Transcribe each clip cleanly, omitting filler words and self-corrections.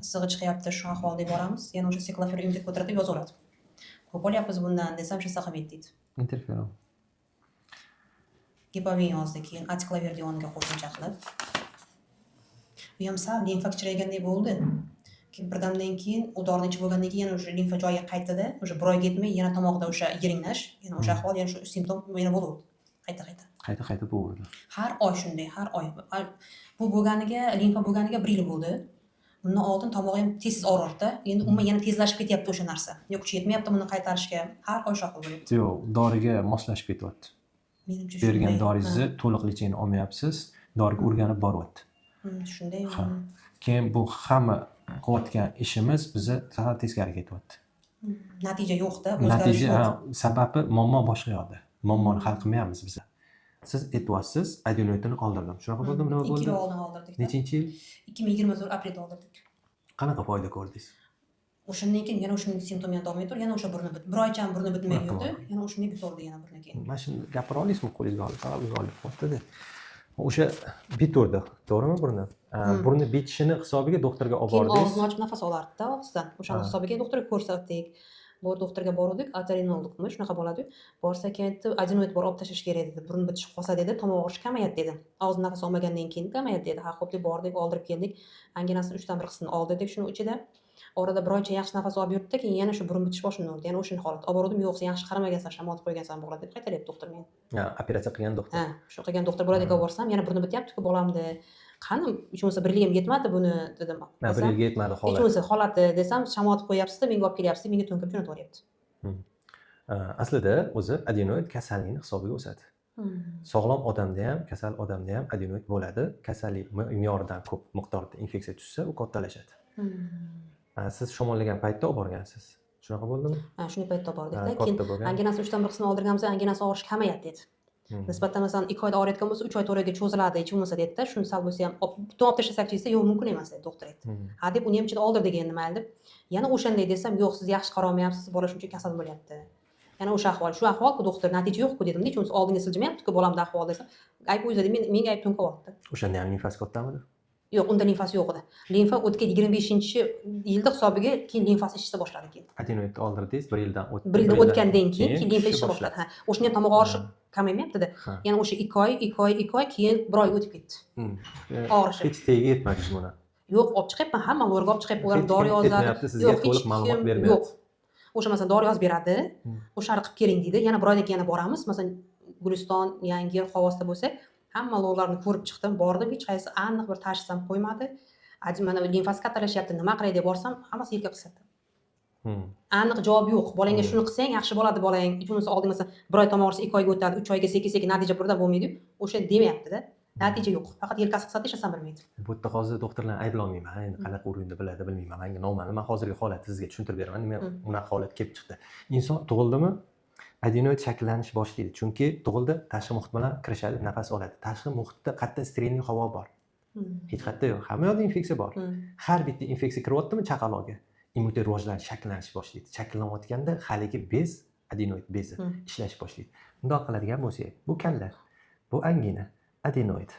Issig'i chiqyapti, shu ahvolda boramiz. Yana o'sha siklofer, immunitet ko'taradi deb yozaveradi. Ko'p olyapmiz bundan desam, hech narsa qilmaydi deydi. Interferon. Gepavin yozdi, keyin asiklovir yoniga qo'shimcha qilib. U ham sal limfa kichrayganday bo'ldi. Keyin birdamdan keyin u dorini ichib bo'lgandan keyin yana o'sha limfa joyiga qaytdida, o'sha bir oyga yetmay yana tomog'ida o'sha yiringlash, yana o'sha ahvol, yana shu simptom yana bo'laverdi. Qayta-qayta. Qayta qayta bo'verdi. Har oy shunday, har oy. Bu bo'lganiga, limfa bo'lganiga 1 yil bo'ldi. Bundan oldin tomog'i ham tez-tez og'rirdi. Endi umuman yana tezlashib ketyapti o'sha narsa. Yo, kuchi yetmayapti buni qaytarishga. Har oy shu ahvol bo'lyapti. Yo'q, doriga moslashib ketyapti. Menimcha, Bergan shunday. doringizni to'liq лечение olmayapsiz, doriga o'rganib boryapti. Shunday. Ha. Keyin bu hamma qilayotgan ishimiz biza sal teskari ketyapti. Natija yo'qda, o'zgarish Natija yo'q. Ha, sababi muammo boshqa yoqda. Muammoni hal qilmayapmiz biza. Siz aytyapsiz, adenoidini oldirdim. Shunaqa bo'ldimi, nima 2 bo'ldi? yil oldin oldirdik. Nechinchi yil? 2024 aprelda oldirdik. Qanaqa foyda ko'rdingiz? O'shandan keyin yana o'sha simptom yana davom etaverdi. Yana o'sha burni bir oycha ham burni bitmay Bunaqa yurdi. bo'ldi. Yana o'shunday bitordi yana burni keyin. Mana shuni gapira olasizmi, qo'lingizga olib, sal uzoqlik qilyaptida. O'sha biturdi, to'g'rimi burni? Burni bitishini hisobiga doktorga olib Keyin bordingiz. Og'zini ochib nafas olardida og'zidan. O'shani hisobiga doktorga ko'rsatdik. Bu doktorga bordik, otorinologmi, shunaqa bo'ladi. Borsa keyin aytdi, adenoid bor, olib tashlash kerak dedi. Burun bitishi qolsa dedi, tomoq og'rishi kamayadi dedi. Og'iz nafas olmagandan keyin kamayadi dedi. Ha, xo'p deb bordik, oldirib keldik. Anginasini uchdan bir qismini oldi dedik shuni ichida. Orada bir oycha yaxshi nafas olib yurdi, keyin yana shu burun bitish boshlanadi. Yana o'sha holat. Olib bordim, yo'q, sen yaxshi qaramagansan, shamol qo'ygansan bo'ladi deb qaytaryapti doktor meni. Ha, operatsiya qilgan doktor. Ha, shu qilgan doktor bo'ladi, borsam, yana burni bityapti-ku bolamni. Qani, hech bo'lmasa bir yilga ham yetmadi buni dedim. Ha, bir Desam, yilga yetmadi hech holat. bo'lmasa holati desam, shamol qo'yyapsiz, menga olib kelyapsiz, menga to'nkab jo'natib yuboryapti. Aslida o'zi adenoid kasallikni hisobiga o'sadi. Sog'lom odamda ham, kasal odamda ham adenoid bo'ladi. Kasallik me'yoridan ko'p miqdorda infeksiya tushsa, u kattalashadi. Ha, siz shamollagan paytda olib borgansiz. Shunaqa bo'ldimi? Ha, shunday paytda bordik. Ha, Keyin katta bo'lgan. Anginasini uchdan bir qismini oldirganmiz, anginasi og'rishi kamayadi dedi. Nisbatan masalan 2 oyda og'riyotgan bo'lsa, 3 oy, 4 oyga cho'ziladi, hech bo'lmasa dedida. Shuni sal bo'lsa ham butun olib tashlasakchi desa, yo'q, mumkin emas dedi, doktor aytdi. Ha deb uni ham ichida oldirdik endi, mayli deb. Yana o'shanday desam, yo'q, siz yaxshi qarolmayapsiz, bola shuncha kasal bo'lyapti. Yana o'sha ahvol, shu ahvol-ku doktor, natija yo'q-ku dedim. Hech bo'lmasa oldinga siljimayapti-ku bolamda ahvol desam, ayb o'zida, men menga ayb to'nkavyapti. O'shanda ham limfasi kattamidi? Yo'q, unda limfasi yo'q edi. Limfa o'tgan 25-yilda hisobiga keyin limfasi ishla boshladi keyin. Adenoidni oldirdingiz, bir yildan o'tdi. Bir yildan Bir yildan o'tgandan keyin keyin limfa tushib ishla boshladi. Ha, o'shanda ham tomoq og'rishi kamaymayapti-da. Yana o'sha 2 oy, 2 oy, 2 oy, keyin bir oy o'tib ketdi. Og'rishi. Hech tagiga yetmadingiz buni. Yo'q, olib chiqyapman, hamma lorga olib chiqyapman, ular Hech dori kim yozadi. aytmayapti, sizga Yo'q, to'liq hech ma'lumot kim bermayapti. yo'q. O'sha masalan dori yozib beradi. O'shani qilib keling deydi. Yana bir oydan keyin yana boramiz. Masalan, Guliston, Yangiyer, Xovosda bo'lsa, hamma lorlarni ko'rib chiqdim, bordim, hech qaysi aniq bir tashxis ham qo'ymadi. Mana limfasi kattalashyapti, nima qilay deb borsam, hammasi yelka qisadi. Aniq javob yo'q. Bolangga shuni qilsang yaxshi bo'ladi bolang. Hech bo'lmasa oldin masalan bir oy tomoq og'risa 2 oyga o'tadi, 3 oyga sekin sekin natija birdan bo'lmaydi. O'sha demayapti-da. Natija yo'q. Faqat yelkasi qisadi, hech narsani bilmaydi. Bu yerda hozir doktorlarni ayblolmayman. Endi qanaqa уровень da biladi, bilmayman. Menga noma'lum. Man hozirgi holatni sizga tushuntirib beraman. Nima unaqa holat kelib chiqdi. Inson tug'ildimi, adenoid shakllanish boshlaydi. Chunki tug'ildi, tashqi muhit bilan kirishadi, nafas oladi. Tashqi muhitda qayerda стерильный havo bor? Hech qayerda yo'q. Hamma yoqda infeksiya bor. Har bitta infeksiya kiryaptimi chaqaloqga, immunitet rivojlanish, shakllanish boshlaydi. Shakllanayotganda haligi bez, adenoid bezi ishlash boshlaydi. Bundoq qiladigan bo'lsak, bu kalla, bu angina, adenoid,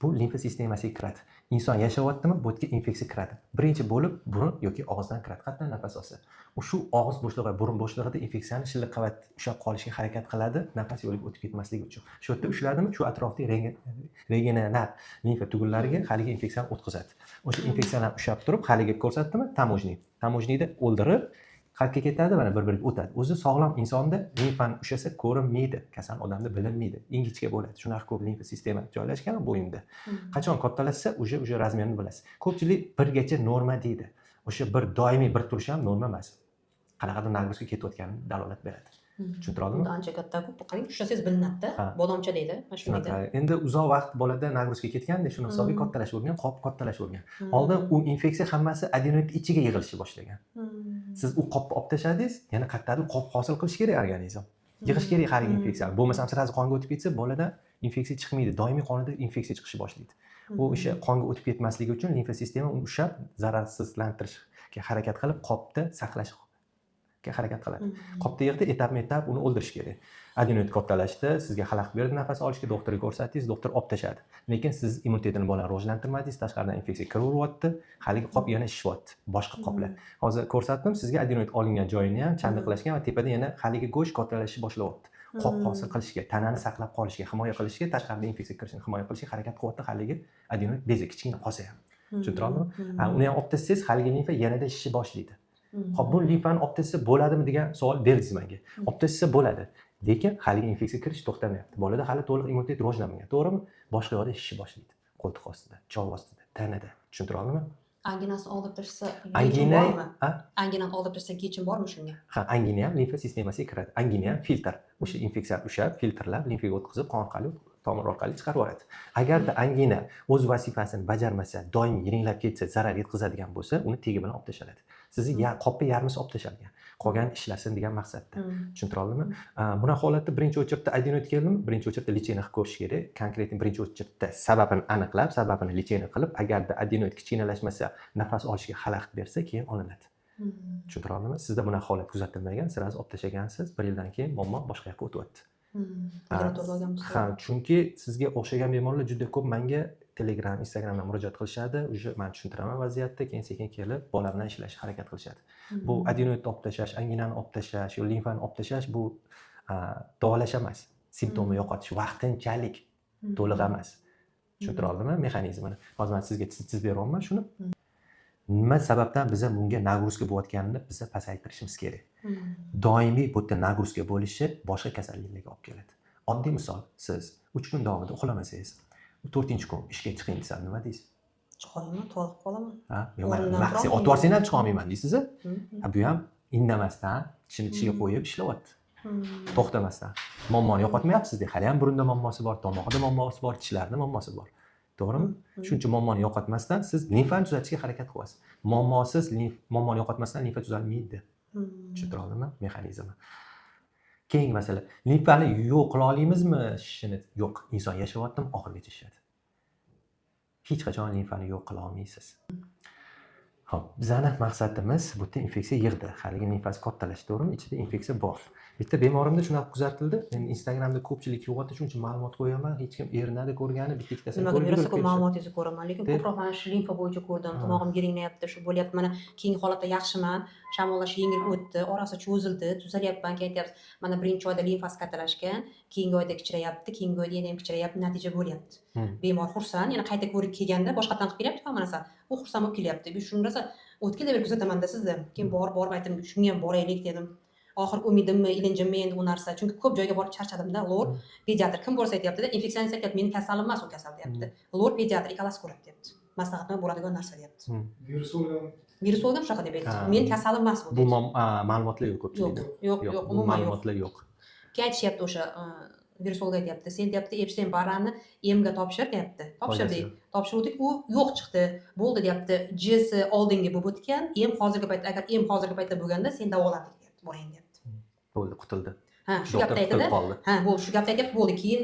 bu limfa sistemasiga kiradi. Inson yashayaptimi, bu yerga infeksiya kiradi. Birinchi bo'lib burun yoki og'izdan kiradi. Qayerdan nafas olsa, shu og'iz bo'shlig'i, burun bo'shlig'ida infeksiyani shilliq qavat ushlab qolishga harakat qiladi, nafas yo'liga o'tib ketmasligi uchun. Shu yerda ushladimi, shu atrofdagi regenerat limfa tugunlariga haligi infeksiyani o'tkazadi. O'sha infeksiyalarni ushlab turib, haligi ko'rsatdimi, таможни. Таможни da o'ldirib, qayerga ketadi, mana bir-biriga o'tadi. O'zi sog'lom insonda limfani ushlasa ko'rinmaydi, kasal odamda bilinmaydi, ingichka bo'ladi. Shunaqa ko'p limfa sistema joylashgan bo'yinda. Qachon kattalashsa, уже размер ini bilasiz. Ko'pchilik birgacha norma deydi. O'sha bir doimiy bir turishi ham norma emas. Qanaqadir нагрузка ketayotganini dalolat beradi. Tushuntira oldimmi? Unda ancha katta-ku. Qarang, ushlasangiz bilinadi-da. Ha. Bodomcha deydi. Mana shunday. Shunaqa. Endi uzoq vaqt bolada нагрузка ketganda, shuni hisobiga kattalashavergan, qop kattalashavergan. Oldin u infeksiya hammasi adenoid ichiga yig'ilishni boshlagan. Siz u qopni olib tashladingiz, yana qayerdadir qop hosil qilish kerak organizm. Yig'ish kerak haligi infeksiyani. Bo'lmasam сразу qonga o'tib ketsa, bolada infeksiya chiqmaydi. Doimiy qonida infeksiya chiqishni boshlaydi. U o'sha qonga o'tib ketmasligi uchun limfa sistema uni ushlab, zararsizlantirishga harakat qilib, qopda saqlashga harakat qiladi. Qopda yig'di, etapma etap uni o'ldirish kerak. Adenoid kattalashdi, sizga xalaqit berdi nafas olishga, doktorga ko'rsatdingiz, doktor olib tashladi. Lekin siz immunitetini bolani rivojlantirmadingiz, tashqaridan infeksiya kiraveryapti, haligi qop yana shishyapti, boshqa qoplar. Hozir ko'rsatdim sizga adenoid olingan joyini ham chandiqlashgan va tepada yana haligi go'sht kattalashishni boshlayapti. Qop hosil qilishga, tanani saqlab qolishga, himoya qilishga, tashqaridan infeksiya kirishini himoya qilishga harakat qilyapti haligi adenoid bezi kichkina qolsa ham. Tushuntira oldimmi? Uni ham olib tashlasangiz, haligi limfa yanada shishib boshlaydi. Hop, bu limfani olib tashlasa bo'ladimi degan savol berdingiz menga. Olib tashlasa bo'ladi. Lekin haligi infeksiya kirish to'xtamayapti. Bolada hali to'liq immunitet rivojlanmagan, to'g'rimi? Boshqa yoqda shishib boshlaydi. Qo'ltiq ostida, chov ostida, tanada. Tushuntira oldimmi? Anginasini oldirib tashlasa yechim Angina, bormi? Ha? Anginani oldirib tashlasa yechim bormi shunga? Ha, angina ham limfa sistemasiga kiradi. Angina ham filtr. O'sha infeksiyani ushlab, filtrlab, limfaga o'tkazib, qon orqali, tomir orqali chiqarib yuboradi. Agarda angina o'z vazifasini bajarmasa, doimiy yiringlab ketsa, zarar yetkazadigan bo'lsa, uni tegi bilan olib tashlanadi. Sizni qopni yarmisi olib tashlangan. Qolgani ishlasin degan maqsadda. Tushuntira oldimmi? Bunaqa holatda birinchi очередь da adenoid keldimi? Birinchi очередь da лечение qilib ko'rish kerak. Конкретно birinchi очередь da sababini aniqlab, sababini лечение qilib, agarda adenoid kichkinalashmasa, nafas olishga xalaqit bersa, keyin olinadi. Tushuntira oldimmi? Sizda bunaqa holat kuzatilmagan, сразу olib tashlagansiz, bir yildan keyin muammo boshqa yoqqa o'tyapti. Laboratoriyada olganmiz. Ha, chunki sizga o'xshagan bemorlar juda ko'p menga Telegram, Instagramdan murojaat qilishadi. Уже man tushuntiraman vaziyatni, keyin sekin kelib bola bilan ishlashga harakat qilishadi. Bu adenoidni olib tashlash, anginani olib tashlash yo limfani olib tashlash bu davolash emas. Simptomni yo'qotish vaqtinchalik, to'liq emas. Tushuntira oldimmi mexanizmini? Hozir man sizga chizib beryapman shuni. Nima sababdan biza bunga нагрузка bo'layotganini biza pasaytirishimiz kerak. Doimiy bu yerda нагрузка bo'lishi boshqa kasalliklarga olib keladi. Oddiy misol, siz 3 kun davomida uxlamasangiz, 4-kun ishga chiqing desam nima deysiz? Chiqolmayman, toliqib qolaman. Ha, yo'q, man O'rnimdan nima qilsang, turolmayman. otib yuborsang ham chiqolmayman deysiz. Ha, bu ham indamasdan tishini tishiga qo'yib ishlayapti. To'xtamasdan. Muammoni yo'qotmayapsiz-da. Hali ham burunda muammosi bor, tomog'ida muammosi bor, tishlarida muammosi bor. To'g'rimi? Shuncha muammoni yo'qotmasdan siz limfani tuzatishga harakat qilyapsiz. Muammosiz muammoni yo'qotmasdan limfa tuzalmaydi. Tushuntira oldimmi mexanizmni? Keyingi masala. Limfani yo'q qila olamizmi? Shishini yo'q. Inson yashayaptimi, oxirigacha shishadi. Hech qachon limfani yo'q qila olmaysiz. Xo'p, bizani maqsadimiz bu yerda infeksiya yig'di. Haligi limfasi kattalashdi, to'g'rimi? Ichida infeksiya bor. Bitta bemorimda shunaqa kuzatildi. Endi Instagramda ko'pchilik yo'qotdi, shuncha ma'lumot qo'yaman, hech kim erinadi ko'rgani, bitta ikkitasini Nimaga ko'rib rosa yugurib ko'p kelishadi. ma'lumotingizni ko'raman, lekin ko'proq mana shu limfa bo'yicha ko'rdim. Tomog'im yiringlayapti, shu bo'lyapti. Mana keyingi holatda yaxshiman, shamollash yengil o'tdi, orasi cho'zildi, tuzalyapman. Keyin aytyapsiz, mana birinchi oyda limfasi kattalashgan, keyingi oyda kichrayapti, keyingi oyda yana ham kichrayapti, natija bo'lyapti. Bemor xursand, yana qayta ko'rib kelganda boshqatdan qilib kelyapti hamma narsa. U xursand bo'lib kelyapti. Bu shuni rosa o'tgan beri kuzatamanda sizni. Keyin borib borib aytdim, shunga ham boraylik dedim. Oxirgi umidimmi, ilinjimmi endi u narsa. Chunki ko'p joyga borib charchadimda. Lor, pediatr kim bo'lsa aytyapti-da, infeksionist aytyapti, meni kasalim emas u kasal deyapti. Lor, pediatr ikkalasi ko'radi deyapti. Maslahatnoma bo'ladigan narsa deyapti. Virusolog ham Virusolog ham shunaqa deb aytdi. Ha. Men kasalim emas bu Bu deydi. ma'lumotlar yo'q Yo'q, ko'pchilikda. yo'q, Yo'q, yo'q, bu umuman yo'q. ma'lumotlar yo'q. Keyin aytishyapti o'sha virusolog aytyapti, sen deyapti, Epstein Barrani emga topshir deyapti. Topshirdik. Foydasi yo'q. Topshiruvdik, u yo'q chiqdi. Bo'ldi deyapti. Jsi oldingi bo'lib o'tgan, em hozirgi paytda, agar em hozirgi paytda bo'lganda sen davolardik deyapti, bolang deyapti. Bo'ldi, qutuldi. Ha, shu Doktor gapni aytadi. qutulib qoldi. Ha, bo'ldi, shu gapni aytyapti, bo'ldi. Keyin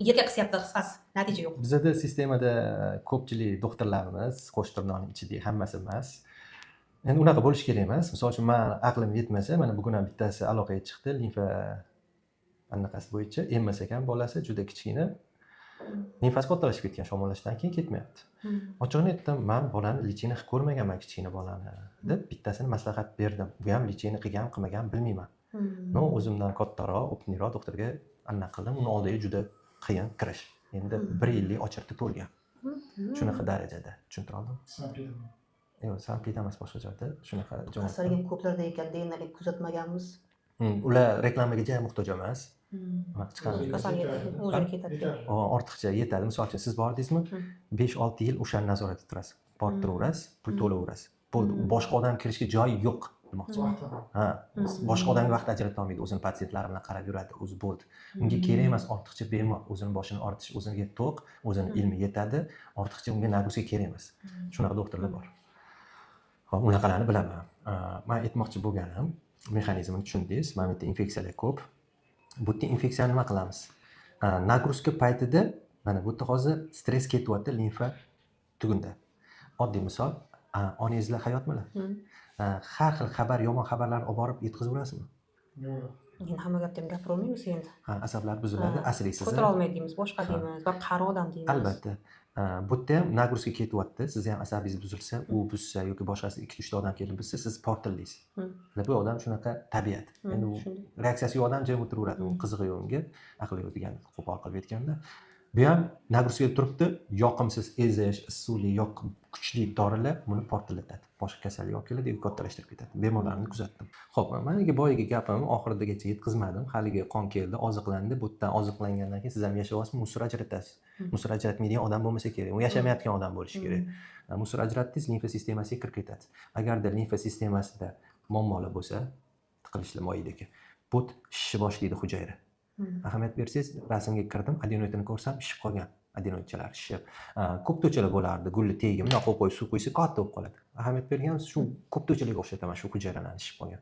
yerga qisyapti, qisqasi, natija yo'q. Bizada sistemada ko'pchilik doktorlarimiz, qo'sh tirnoqning ichidagi hammasi emas. Endi unaqa bo'lishi kerak emas. Misol uchun, man aqlim yetmasa, mana bugun ham bittasi aloqaga chiqdi, limfa anaqasi bo'yicha emmas ekan bolasi, juda kichkina. Limfasi kattalashib ketgan, shamollashdan keyin ketmayapti. Ochig'ini aytdim, man bolani лечение qilib ko'rmaganman, kichkina bolani deb bittasini maslahat berdim. Bu ham лечение qilgan, qilmagan bilmayman. Но, o'zimdan kattaroq, опытный roq doktorga anaqa qildim. Uni oldiga juda qiyin kirish. Endi bir yillik очередь da to'lgan. Shunaqa darajada. Tushuntira oldimmi? Sanpida. Yo'q, Sanpida emas, boshqa joyda shunaqa javob. Kasallik ko'plarda ekan, deyarli kuzatmaganmiz. Ular reklamaga ja muhtoj emas. Nima chiqarib O'ziga Kasal yetadi. o'zini ketadi. Yetarli. Ortiqcha yetadi. Misol uchun, siz bordingizmi? 5-6 yil o'shani nazoratda turasiz. Borib turaverasiz, pul to'layverasiz. Bo'ldi. Boshqa odam kirishga joyi yo'q demoqchiman. Vaqti. Ha, boshqa odamga vaqt ajrata olmaydi, o'zini patsientlari bilan qarab yuradi, o'zi bo'ldi. Unga kerak emas ortiqcha bemor, o'zini boshini ortish, o'ziga to'q, o'zini ilmi yetadi, ortiqcha unga нагрузка kerak emas. Shunaqa doktorlar bor. Hop, unaqalarni bilaman. Man aytmoqchi bo'lganim, mexanizmini tushundingiz. Mana bu yerda infeksiyalar ko'p. Bu yerda infeksiyani nima qilamiz? Нагрузка paytida mana bu yerda hozir stress ketyapti limfa tugunda. Oddiy misol, onangizlar hayotmilar? Har xil xabar, yomon xabarlarni olib borib yetkazaverasizmi? Yo'q. Endi hamma gapni ham gapirolmaymiz endi. Ha, asablar buziladi, asraysiz. Ko'tara olmaydi deymiz, boshqa deymiz, bir qari odam deymiz. Albatta. Bu yerda ham нагрузка ketyapti. Sizni ham asabingiz buzilsa, u buzsa yoki boshqasi, ikki uchta odam kelib buzsa, siz portillaysiz. Bu odam shunaqa tabiat. Endi u shunday. Reaksiyasi yo'q odam jim o'tiraveradi. U qizig'i yo'q unga, aqli yo'q degan qo'pol qilib aytganda. Bu ham нагрузка turibdi, yoqimsiz ezish, issiqlik, yoqim kuchli dorilar buni portlatadi. Boshqa kasallik olib keladi yoki kattalashtirib ketadi. Bemorlarni kuzatdim. Xo'p, maniki boyagi gapim oxirigacha yetkazmadim. Haligi qon keldi, oziqlandi. Bu yerdan oziqlangandan keyin siz ham yashayapsizmi, мусор ajratasiz. Мусор ajratmaydigan odam bo'lmasa kerak. U yashamayotgan odam bo'lishi kerak. Мусор ajratdingiz, limfa sistemasiga kirib ketadi. Agarda limfa sistemasida muammolar bo'lsa, tiqilishlar moyidagi, but shisha boshlaydi hujayra. Ahamiyat bersangiz, rasmga kirdim, adenoidini ko'rsam, shishib qolgan. Adenoidchalar shishib. Ko'ptochalar bo'lardi, gulni tagiga bundoq qo'yib qo'yib suv quysa katta bo'lib qoladi. Ahamiyat berganmisiz? Shu ko'ptochalarga o'xshataman shu hujayralarni shishib qolgan.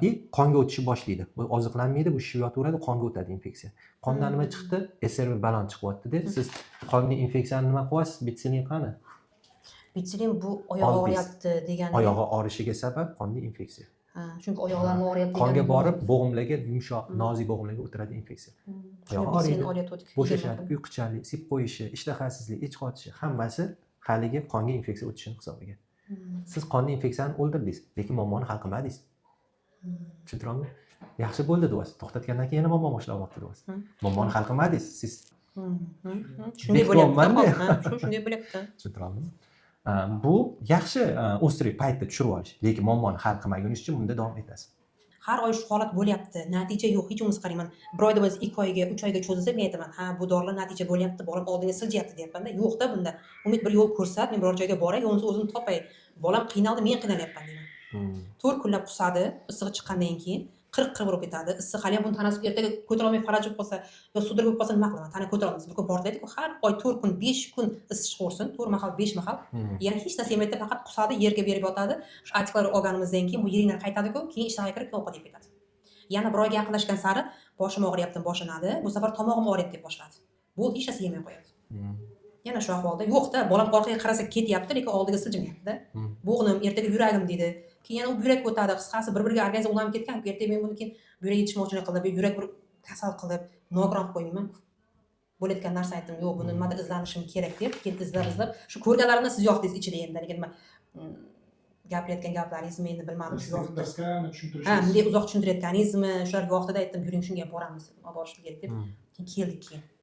И qonga o'tishni boshlaydi. Bu oziqlanmaydi, bu shishib yotaveradi, qonga o'tadi infeksiya. Qondan nima chiqdi? СРБ baland chiqyapti-da. Siz qonli infeksiyani nima qilyapsiz? Bitsilin qani? Bitsilin bu oyog'i Oldingiz. og'riyapti degani. Oyog'i og'rishiga sabab qonli infeksiya. Ha, chunki oyoqlarim og'riyapti Qonga degani. borib bo'g'imlarga, yumshoq, nozik bo'g'imlarga o'tiradi infeksiya. Shunda Oyog'i bitsilin og'riydi. olyapti o'tib. Bo'shashadi, uyquchanlik, sip qo'yishi, ishtahasizlik, ich qotishi hammasi haligi qonga infeksiya o'tishini hisobiga. Siz qonli infeksiyani o'ldirdingiz, lekin muammoni hal qilmadingiz. Tushuntira oldimmi? Yaxshi bo'ldi deyapsiz, to'xtatgandan keyin yana muammo boshlanyapti deyapsiz. Muammoni hal qilmadingiz siz. Shunday bo'lyapti. Bekitolmanda. Ha, shu shunday bo'lyapti. Tushuntira oldimmi? Bu yaxshi, острый paytda tushirib olish, lekin muammoni hal qilmagunizcha bunda davom etasiz. Har oy shu holat bo'lyapti, natija yo'q. Hech bo'lmasa qarayman, bir oyda bo'lsa, 2 oyga, 3 oyga cho'zilsa, men aytaman: "Ha, bu dorilar natija bo'lyapti, bolam oldinga siljiyapti", deyapmanda. Yo'qda bunda Umid, bir yo'l ko'rsat, men biror joyga boray, yo bo'lmasa o'zim topay, bolam qiynaldi, men qiynalyapman deyman. 4 kunlab qusadi, issig'i chiqqandan keyin 40 40 bo'lib ketadi issiq. Haliyam buni tanasi ertaga ko'tarolmay falaj bo'lib qolsa yo судорога bo'lib qolsa, nima qilaman? Tana ko'tarolmaysiz, bir kun portlaydiku. Har oy 4 kun, 5 kun isishib, to'rt mahal, besh mahal. Yana hech narsa yemaydi, faqat qusadi, yerga berib yotadi. Shu artiklar olganimizdan keyin bu yeringlar qaytadiku, keyin ishdan kirib, keyin ovqat yeb ketadi. Yana bir oyga yaqinlashgan sari boshim og'riyapti boshlanadi. Bu safar tomog'im og'riyapti deb boshladi. Bo'ldi, hech narsa yemay qo'yadi. Yana shu ahvolda. Yo'qda, bolam orqaga qarasa ketyapti, lekin oldiga siljimayaptida. Bo'g'nim, ertaga yuragim deydi, keyin yana u buyrakka o'tadi. Qisqasi, bir biriga organizm ulanib ketgan. Ertaga men buni keyin buyrak yetishmovchilik qilib, yurak bir kasal qilib, nogiron qilib qo'ymayman-ku. Bo'layotgan narsa aytdim, yo'q, buni nimadir izlanishim kerak deb, keyin izlab izlab shu ko'rganlarimdan siz yoqdingiz ichida. Endi lekin nima, gapirayotgan gaplaringizni endi bilmadim, shu yoqdi. Darsga Ha. tushuntirishingiz. Bunday uzoq tushuntirayotganingizmi, shular yoqdida, aytdim: "Yuring, shunga ham boramiz, olib borishim kerak", deb. Keyin keldik keyin.